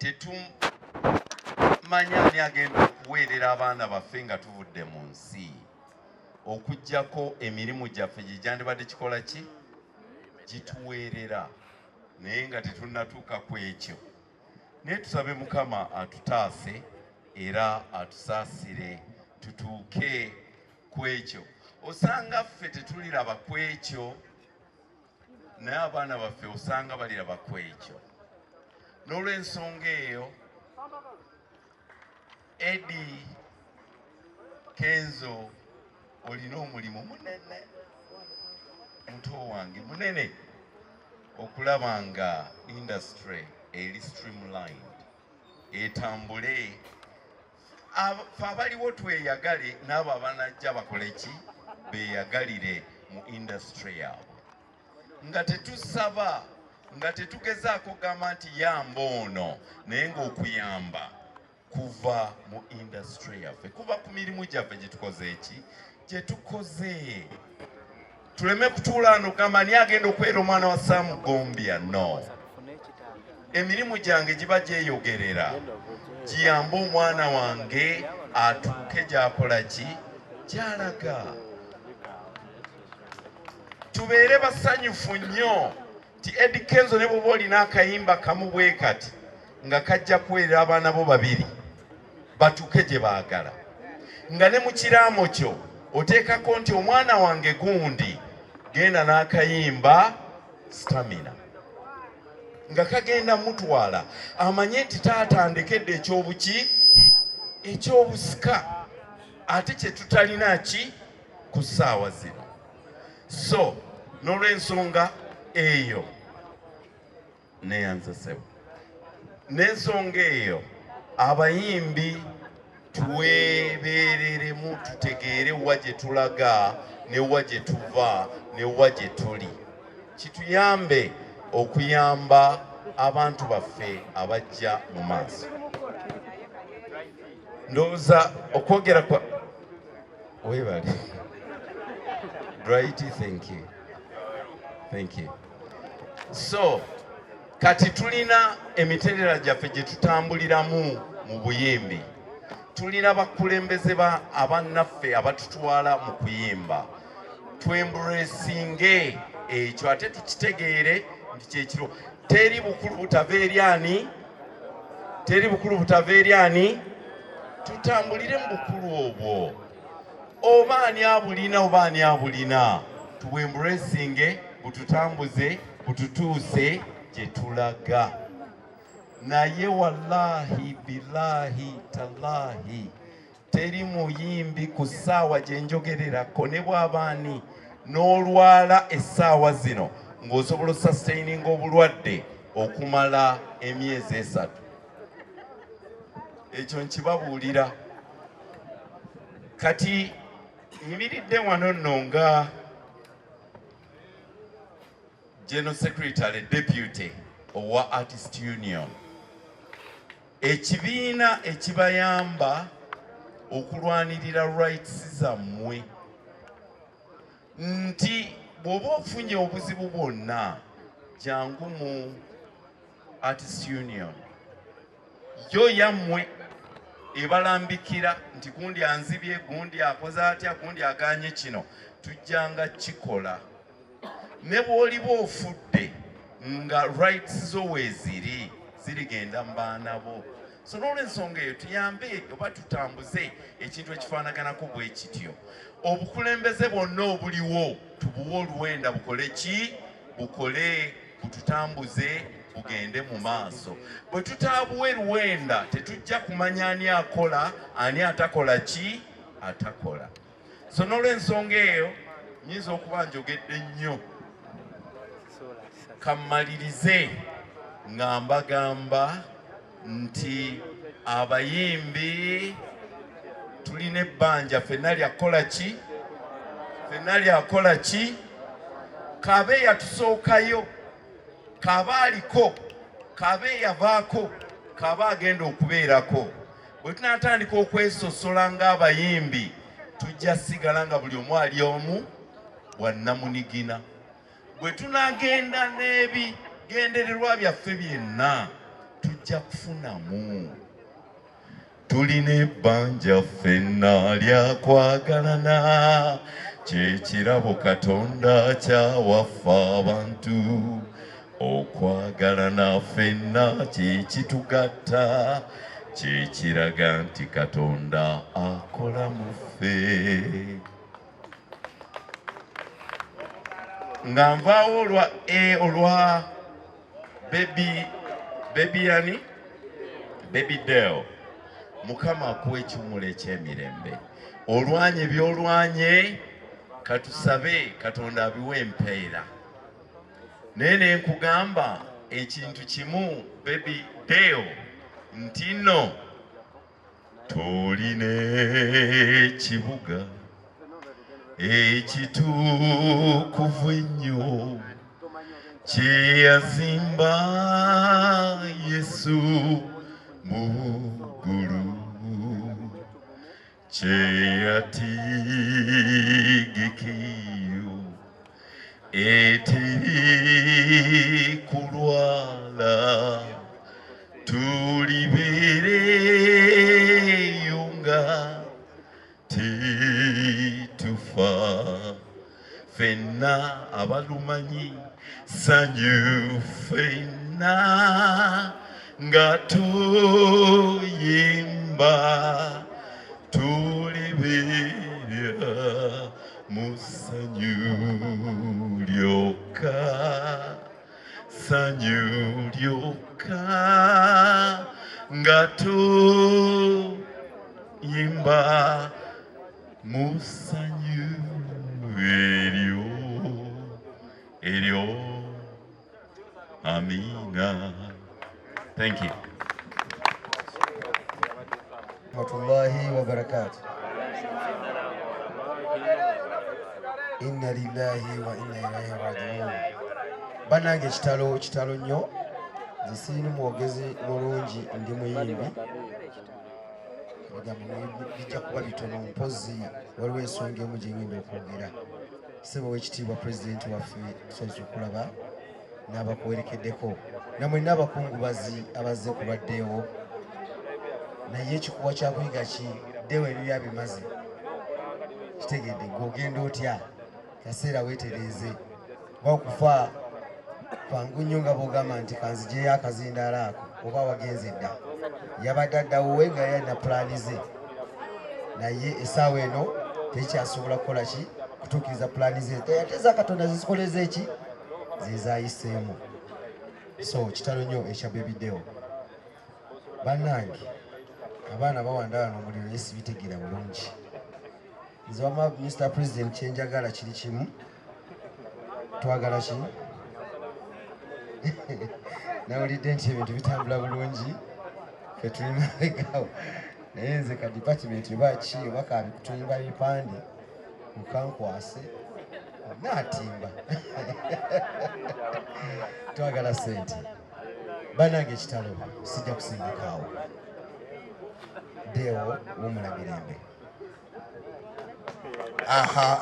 Tetumanya ani agenda okuweerera abaana baffe nga tuvudde mu nsi, okuggyako emirimu gyaffe gye gyandibadde kikola ki gituweerera, naye nga tetunnatuuka ku ekyo. Naye tusabe Mukama atutaase era atusaasire tutuuke ku ekyo. Osanga ffe tetuliraba ku ekyo, naye abaana baffe osanga baliraba ku ekyo. N'olw'ensonga eyo, Eddy Kenzo, olina omulimu munene, muto wange, munene, okulaba nga industry eri streamlined, etambule. Ffe abaliwo tweyagale, n'abo abanajja bakole ki, beeyagalire mu industry yaabwe, nga tetusaba, nga tetugezaako kugamba nti yamba ono, naye ng'okuyamba kuva mu industry yaffe, kuva ku mirimu gyaffe gye tukoze eki gye tukoze. Tuleme kutuula wano kugamba ani agenda okubeera omwana wa Sam Gombya. No, emirimu gyange giba gyeyogerera, giyambe omwana wange atuuke gy'akola ki, gy'alaga. Tubeere basanyufu nnyo nti Eddy Kenzo, ne bw'oba olina akayimba kamu bwe kati nga kajja kuweerera abaana bo babiri batuuke gye baagala, nga ne mu kiraamo kyo oteekako nti omwana wange gundi genda n'akayimba Stamina nga kagenda mutwala, amanye nti taata ndekedde ekyobuki, ekyobusika, ate kye tutalina ki ku ssaawa zino. So n'olw'ensonga eyo, neyanza ssebo, n'ensonga eyo, abayimbi twebereremu, tutegeere wa gye tulaga ne wa gye tuva ne wa gye tuli, kituyambe okuyamba abantu baffe abajja mu maaso. Ndowooza okwogera kwa webale. Right, thank you, thank you. So kati tulina emitendera gyaffe gye tutambuliramu mu buyimbi, tulina bakulembeze ba abannaffe abatutwala mu kuyimba. Twembracinge ekyo ate tukitegeere nti kyekiro. Teri bukulu butava eri ani, teri bukulu butava eri ani. Tutambulire mu bukulu obwo, oba ani abulina, oba ani abulina, tubwembracinge, bututambuze, bututuuse gye tulaga. Naye wallahi, bilahi, tallahi, teri muyimbi ku ssaawa gye njogererako, ne bw'abaani n'olwala essaawa zino ng'osobola osustaininga obulwadde okumala emyezi 3. Ekyo nkibabuulira. Kati nyimiridde wano nno nga General Secretary Deputy owa Artist Union, ekibiina ekibayamba okulwanirira rights zammwe, nti bw'oba ofunye obuzibu bwonna, jangu mu Artist Union yo yammwe ebalambikira nti gundi anzibye, gundi akoze atya, gundi aganye kino. Tujjanga kikola ne bw'oliba ofudde nga rights zo weeziri, zirigenda mu baana bo. So n'olwensonga eyo, tuyambe oba tutambuze ekintu ekifaanaganako bwe kityo. Obukulembeze bwonna obuliwo tubuwe oluwenda, bukole ki, bukole, bututambuze, bugende mu maaso. Bwe tutaabuwe luwenda, tetujja kumanya ani akola, ani atakola ki, atakola. So n'olwensonga eyo, nyinza okuba njogedde nnyo, kammalirize nga mbagamba nti abayimbi tulina ebbanja ffenna lyakukola ki, ffenna lyakola ki. Kabe yatusookayo, kabe aliko, kabe yavaako, kabe agenda okubeerako, bwe tunaatandika okwesosola ng'abayimbi, tujja sigala nga buli omu ali omu bwannamunigina. Bwe tunaagenda n'ebigendererwa byaffe byenna, tujja Tujja kufunamu. Tulina ebbanja ffenna lya kwagalana, kye kirabo Katonda kyawaffe abantu. Okwagalana ffenna kye kitugatta, kye kiraga nti Katonda akola mu ffe. Nga nvaawo olwa olwa baby, baby yani Baby Deo, Mukama akuwa ekiwummulo eky'emirembe. Olwanye by'olwanye, katusabe Katonda abiwe empeera. Naye ne nkugamba ekintu kimu Baby Deo, nti nno tulina ekibuga ekitukuvu ennyo kye yazimba Yesu mu ggulu, kye yategekeyo eteri kulwala, tulibeereyo nga tetufa. Ffenna abalumanyi ssanyu, ffenna nga tuyimba, tulibeera mu ssanyu lyokka, ssanyu lyokka nga tuyimba mu ssanyu eryo eryo. Amina. Thank you. Rahmatullahi wa barakatuh. Inna lillahi wa inna ilaihi rajiun. Bannange, kitalo, kitalo nnyo. Nze sirina mwogezi mulungi, ndi muyimbi, ebigambo bijja kuba bitono. Mpozi waliwo ensonga emu gye ngenda okwogera. Ssebo w'ekitiibwa pulezidenti waffe, tusanyusa okulaba n'abakuwerekeddeko namwenna abakungubazi abazze ku lwaddeewo. Naye ekikuwa kyakuyiga ki? Ddewo ebibya bimaze, kitegedde gweogenda otya kaseera weetereeze bakufa kwangu nnyo nga bwogamba nti kanzijeyo akazindaalo ako oba wagenze dda. Yabadde addawuwe nga yalina pulaani ze, naye essaawa eno tekyasobola kukola ki kutuukiriza pulaani ze, ate eza Katonda zizikoleza eki zezayiseemu. So kitalo nnyo ekya Baby Deo. Bannange, abaana bawanda wano omuliro, naye sibitegeera bulungi. Nze wama Mr President, kyenjagala kiri kimu. Twagala ki? Nawulidde nti ebintu bitambula bulungi, fe tuli mabegawo, naye nze ka department oba ki oba kabikutulimba bipande mukankwase naatimba. Twagala sente. Bannange, ekitalo, sijja kusindikaawo. Deo, wumula mirembe. Aha.